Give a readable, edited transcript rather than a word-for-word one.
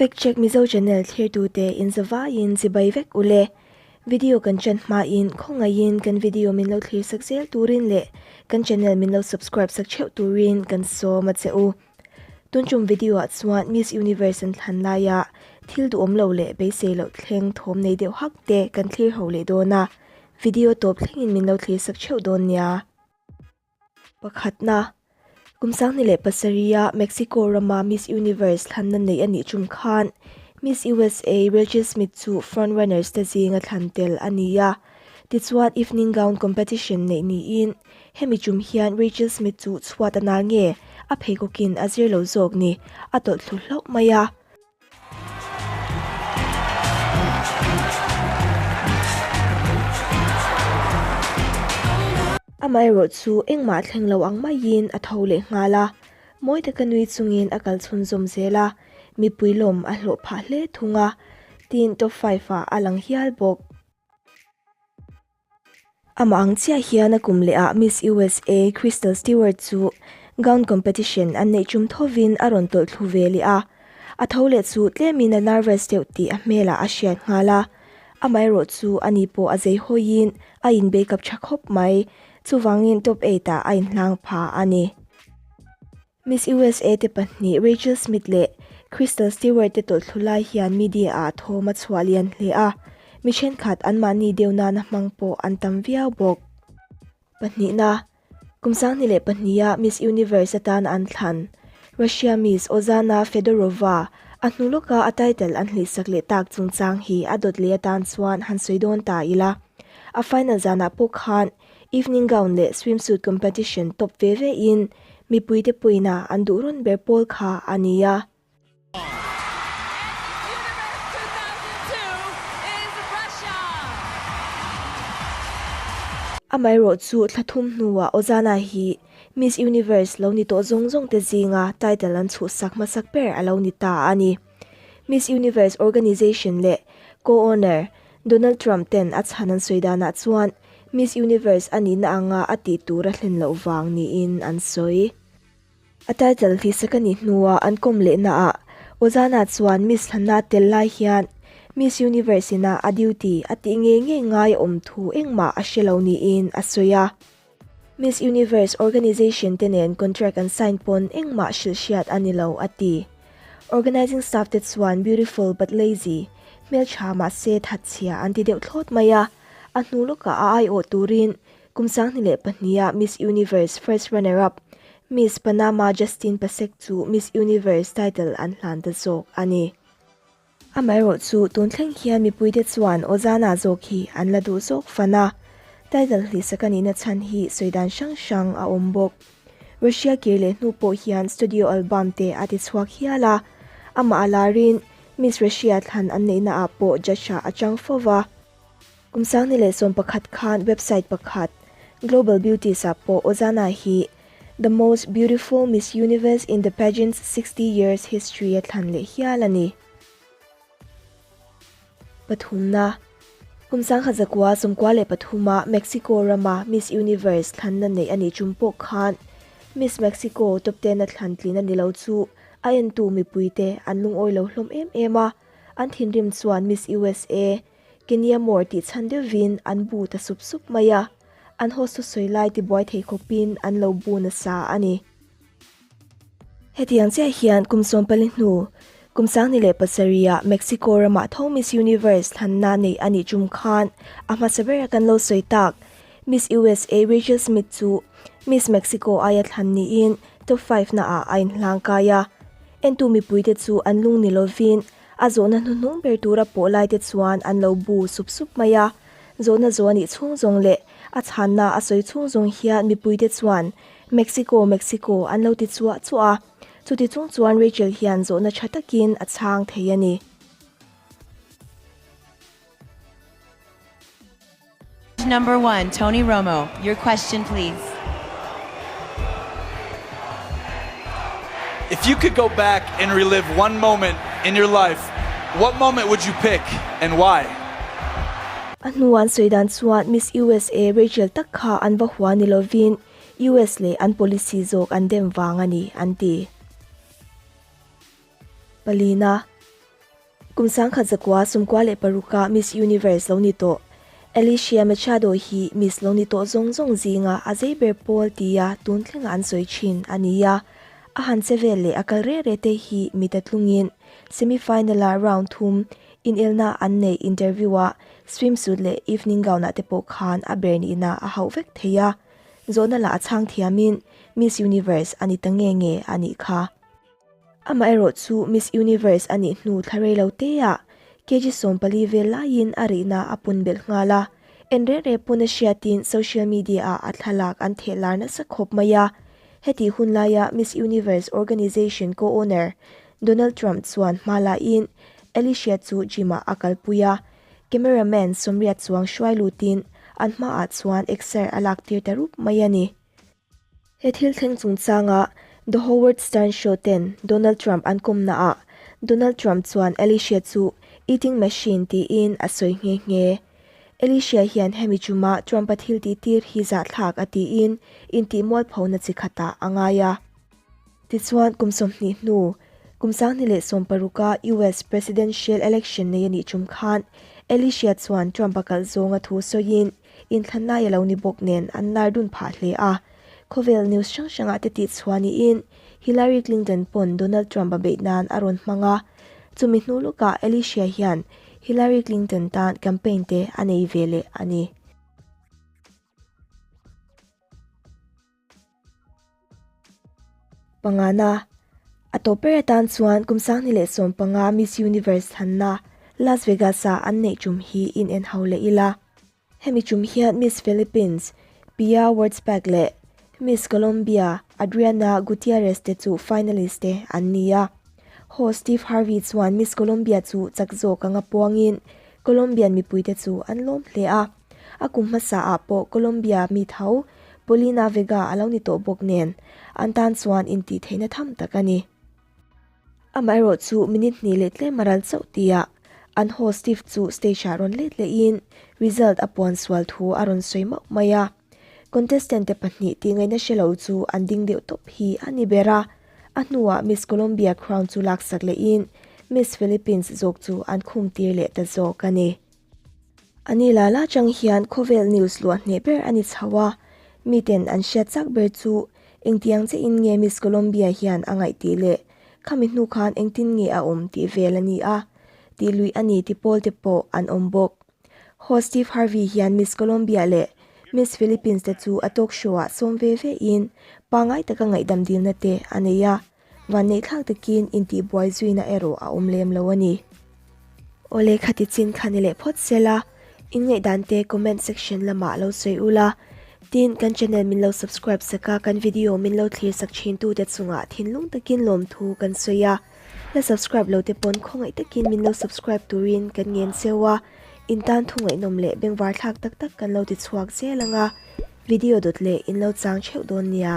Fact Check Mizo channel thlirtute inzavaiin chibai vek ule. Video kan chan hmain khawngaihin kan video min lo thlir sak zel turin leh kan channel min lo subscribe sak theuh turin kan sawm a che u. Tun tum video ah chuan Miss Universe an thlan laia thil duhawm lo leh beisei loh thleng thawm nei deuh hak te kan thlir ho leh dawn a, video tawp thlengin min lo thlir sak theuh dawn nia. Pakhatna, Kum 2007 a Mexico rama Miss Universe thlanna nei a nih tum khan Miss USA Rachel Smith chu front runners te zinga thlan tel a ni a. Tichuan evening gown competition neih niin hemi tum hian Rachel Smith chu chhuat a nal nge a pheikhawkin a zir lo zawk ni a tawlh thlu hlauh mai a. Amaherawhchu engmah thleng lo ang maiin a tho leh nghal a, mawi taka nui chungin a kal chhunzawm zel a, mipui lawm a hlawh phah hle thung a, tiin top five-ah a lang hial bawk. Amah ang chiah hian a kum leh ah Miss USA Crystal Stewart chu gown competition an neih tum thovin a rawn tawlh thlu ve leh a. A tho leh chu tlemin a nervous deuh tih a hmelah a hriat nghal a. Amaherawh chu ani pawh a zei hawiin a in makeup tha khawp mai, chuvangin top eight ah a inhlang pha a ni. Miss USA te pahnih Rachel Smith leh Crystal Stewart te tawlhthlu lai hian media ah thawm a chhuah lian hle a, mi thenkhat anmahni deuh nana hmang pawh an tam viau bawk. Pahnihna, Kum 2002 a Miss Universe atan an thlan Russia Miss Ozana Fedorova a hnu lawka a title an hlihsak leh tak chungchang hi a dawt leh atan chuan han sawi dawn ta ila. A final zanah pawh khan Evening gown leh swimsuit competition top ve ve in mipuite puina an duh rawn ber pawl kha a ni a. Amaherawh chu thla thum hnuah Ozana hi Miss Universe lo ni tawh zawng zawng te zinga title an chhuhsak hmasak ber a lo ni ta a ni. Miss Universe Organization leh co-owner Donald Trump ten a chhan an sawi danah chuan Miss Universe a nihna anga a tih tur a hlen loh vang niin an sawi. A title hlihsak a nih hnuah an kawm lehnaah Ozana chuan Miss Hlanna tel lai hian Miss Universe ina a duty a tih ngei ngei ngai a awm thu engmah a hre lo niin a sawi a. Miss Universe Organization te nen contract an sign pawn engmah hrilh hriat a ni lo a ti. Organizing staff te chuan beautiful but lazy, hmeltha mahse thatchhia an ti deuh thlawt mai a, a hnu lawkah a aiawh turin kum 2002 ah Miss Universe first runner-up Miss Panama Justine Pasek chu Miss Universe title an hlan ta zawk a ni. Amaherawh chu tun thleng hian mipuite chuan Ozana zawk hi an la duh zawk fan a, title hlihsak a nihna chhan hi sawi dan hrang hrang a awm bawk. Russia kir leh hnu pawh hian studio album te a ti chhuak hial a, amah a larin Miss Russia thlan an neihna ah pawh judge ah a chang fo va. Kum 2011 khan website pakhat Global Beauties ah pawh Ozana hi The Most Beautiful Miss Universe in the Pageant's 60 Years History a thlan leh hial a ni. Pathumna, Kum 1993 ah Mexico rama Miss Universe thlanna neih a nih tum pawh khan Miss Mexico top ten a thlan tlin a ni lo chu a entu mipuite an lungawi lo hlawm em em a, an thinrim chuan Miss USA Kenya Moore tih chhan deuhvin an bu ta sup sup mai a, an host thusawi lai tibuai thei khawpin an lo bu nasa a ni. Hetiang chiah hian kum 14 hnu, kum 2007 ah Mexico ramah tho Miss Universe thlanna neih a nih tum khan a hmasa bera kan lo sawi tak Miss USA Rachel Smith chu Miss Mexico aia thlan niin top five naah a inhlang kai a. Entu mipuite chu an lung ni lovin A zawhna hnuhnung ber tura pawh lai te chuan an lo bu sup sup mai a. Zawhna zawh a nih chhung zawng leh a chhanna a sawi chhung zawng hian mipuite chuan Mexico, Mexico an lo ti chuah chuah a. Chuti chung chuan Rachel hian zawhna tha takin a chhang thei a ni. Number one, Tony Romo, your question please. If you could go back and relive one moment in your life, what moment would you pick and why? A hnuan sawi dan chuan Miss USA Rachel tak kha an va hua ni lovin US leh an policy zawk an dem vang a ni, an ti. Palina. Kum 1996 a Miss Universe lo ni tawh Alicia Machado hi Miss lo ni tawh zawng zawng zinga a zei ber pawl tia tun thlenga an sawi thin a ni a. A han che vel leh a kal reh reh te hi mit a tlungin semi-final-a round thum inelna an neih interview-ah swimsuit leh evening gown-ah te pawh khan a ber nihna a hauh vek thei a. Zawhna lah a chhang thiamin Miss Universe a ni ta nge nge a nih kha. Amaherawh chu Miss Universe a nih hnu thla rei lo teah kg 14 vel laiin a rihna a pun belh nghal a, en reng reng pawn a hriatin social media-ah a thlalak an theh lar nasa khawp mai a. Hetih hun laia Miss Universe Organization co-owner Donald Trump chuan hma lain Alicia chu gym-ah a kalpui a, cameraman sawmriat chuang hruai lutin an hmaah chuan exer a lak tir ta rup mai a ni. He thil thleng chungchanga The Howard Stern Show ten Donald Trump an kawmnaah Donald Trump chuan Alicia chu eating machine tiin a sawi nghe nghe. Alicia hian hemi chuma Trump-a thil tih tir hi zahthlak a tiin intihmualphona chi khatah a ngai a. Tichuan kum 20 hnu, kum 2016-a US Presidential Election nei a nih tum khan Alicia chuan Trump-a kalh zawnga thu sawiin Inthlanlai a lo ni bawk nen an lar dun phah hle a. Khawvel news hrang hrangah te tih chhuah niin Hillary Clinton pawn Donald Trump a beih nan a rawn hmang a. Chumi hnu lawkah Alicia hian Hillary Clinton tan campaign te a nei ve leh a ni. Pangana, A tawp ber atan chuan kum 2015 Miss Universe thlanna Las Vegas-a an neih tum hi in en ho leh ila. Hemi tum hian Miss Philippines, Pia Wurtzbach leh Miss Colombia, Adriana Gutierrez te chu finalist te an ni a. Host Steve Harvey chuan Miss Colombia chu chak zawk anga puangin Colombian mipuite chu an lawm hle a. A kum hmasa ah pawh Colombia mi tho Paulina Vega a lo ni tawh bawk nen an tan chuan intih theihna tham tak a ni. Amaherawh chu minute hnih leh tlem a ral chauh tihah an host Steve chu stage ah rawn let lehin result a puan sual thu a rawn sawi mauh mai a. Contestant te pahnih tih ngaihna hre lo chu an ding deuh tawp hi a ni ber a. A hnuah Miss Colombia crown chu laksak lehin Miss Philippines zawk chu an khum tir leh ta zawk a ni. A ni la la chang hian khawvel news luah hneh ber a ni chho a, miten an hriat chak ber chu engtiang che in nge Miss Colombia hian a ngaih tih leh khami hnu khan engtin nge a awm tih vel a ni a, tih luih a ni ti pawl te pawh an awm bawk. Host Steve Harvey hian Miss Colombia leh Miss Philippines te chu a talk show ah sawm ve ve in pangai taka ngaihdam dilna te a nei a. Vanneihthlak takin intihbuai zuina erawh a awm lem lo a ni. Awle khati chin kha ni leh phawt sela, in ngaihdan te comment section lamah lo sawi ula. Tin, kan channel min lo subscribe sak a, kan video min lo thlir sak thin tute chungah thinlung takin lawmthu kan sawi a. La subscribe lo te pawn khawngaih takin min lo subscribe turin kan ngen cheu a, in tan thu ngaihnawm leh bengvar thlak tak tak kan lo ti chhuak zel ang a, video dawt leh in lo chang theuh dawn nia.